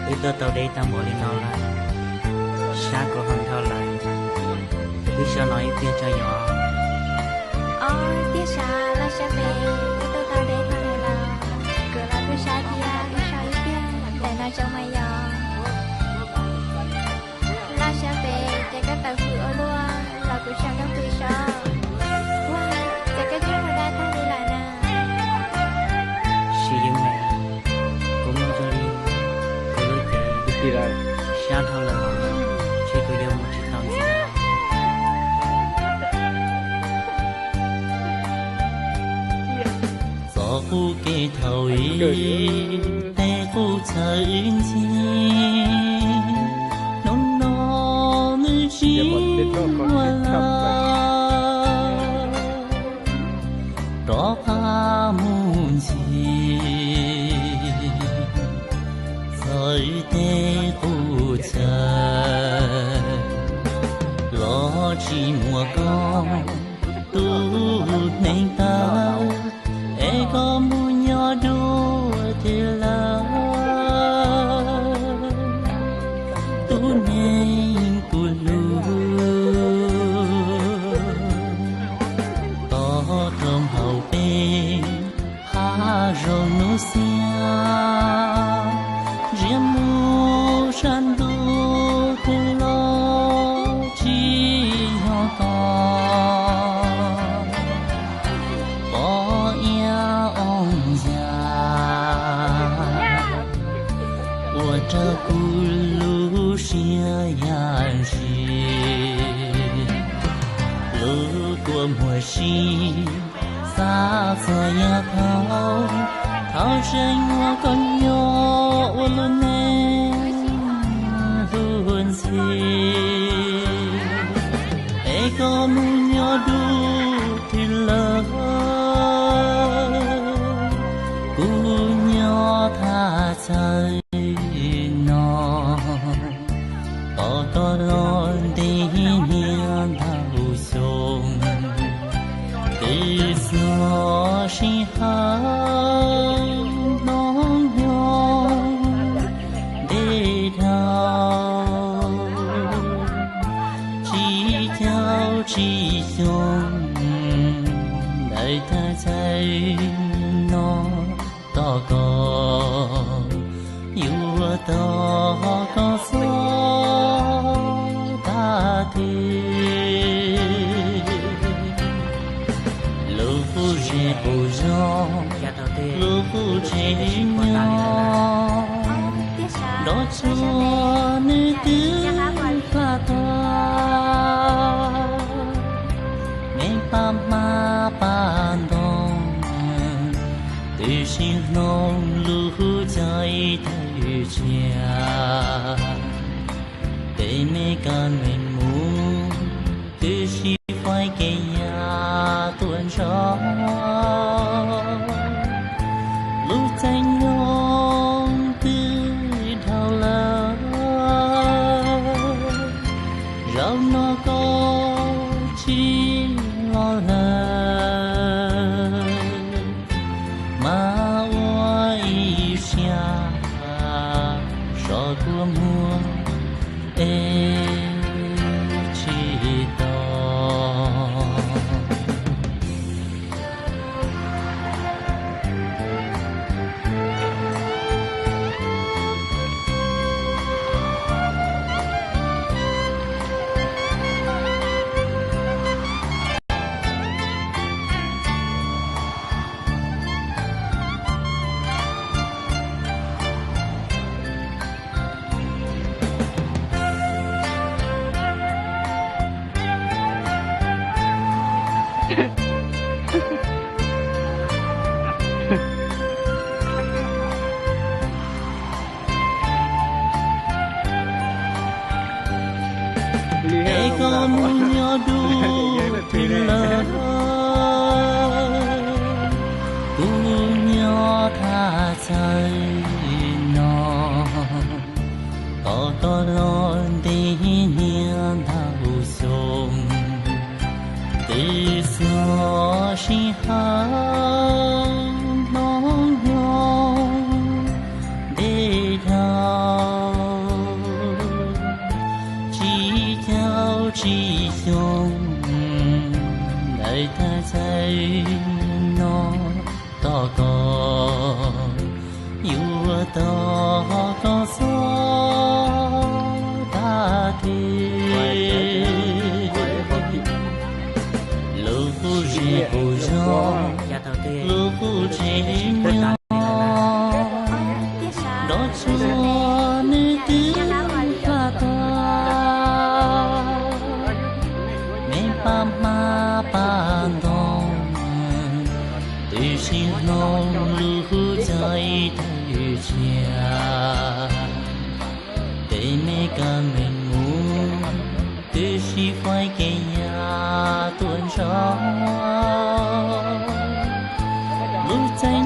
Wb tuaj tau deb tau npaum li no lawm, sab kuv heev dhau lawm, wb so no ib pliag tso yom. Ob, tiag sas, laj sab pem, wb tuaj tau deb dhau lawm, kuv los kuj sab thiab, wb so ib pliag ntawm no tso mas yom. Laj sab pem, ces koj tawm hws ua luaj los kuv so koj hws so. Ua, ces koj tseem ua dab tag li lawm na. Sim yeej me, kuv muaj zoo li kuv lub cev sab dhau lawm, ntshe kuv yuav mus tsis tau ntxiv. Txoj qub kev thaum ub, tej qub chaw wb ncig, hnub no nws tsis muaj lawm. Rov qab mus ncig txog wb tej qub chaw, los tsis muaj koj tus hneev taw, es koj mus nyob dua twg lawm, tus neeg kuv hlub. Tos rau hauv peb hav zoov hnub xiab, ziab mus sab ntuj twg los tsis yog koj. Pom iab oo yas ua rau kuv lub siab ya ntsis, lub kua muag sib xav txog yav thaum, thaum tseem muaj koj nyob ua lub neej hlub ntxhi. Es koj mus nyob dua twg lawm, kuv nyob thaj chaw no, tos koj los ntev niaj ntau xyoo, twb txog sij hawm hnub nyoog ntev dhau, tsib caug tsib xyoo ntawm thaj chaw no, tos koj yuav tos koj txog tag twg. Lub qub zej qub zog, lub qub tsev nyob, nrov tsuag nws twb faj tag, me pab hmab pab ntoo, twb sib hloov lub caij tawm tsiaj, peb me kab me mus, twb sib faib kev yav tuaj ntsog. Lub caij nyoog twb dhau lawm, zaum no koj tsis los lawm, mas ua ib siab so kua muag es tsis tau. Es koj mus nyob dua twg lawm, kuv nyob thaj chaw no, tos koj los ntev niaj ntau xyoo, twb txog sij hawm hnub nyoog ntev dhau. no tos koj, yuav tos koj txog tag kis. Lub qub zeb puas zoo, lub qub zeb nyob, nroj tsuag nws twb pab tau, me pab hmab pab ntoo, twb sib hloov lub caij tawm tshiab. Tej me kab me mus, twb sib faib kev nyab tuaj ntsoov. Lub caij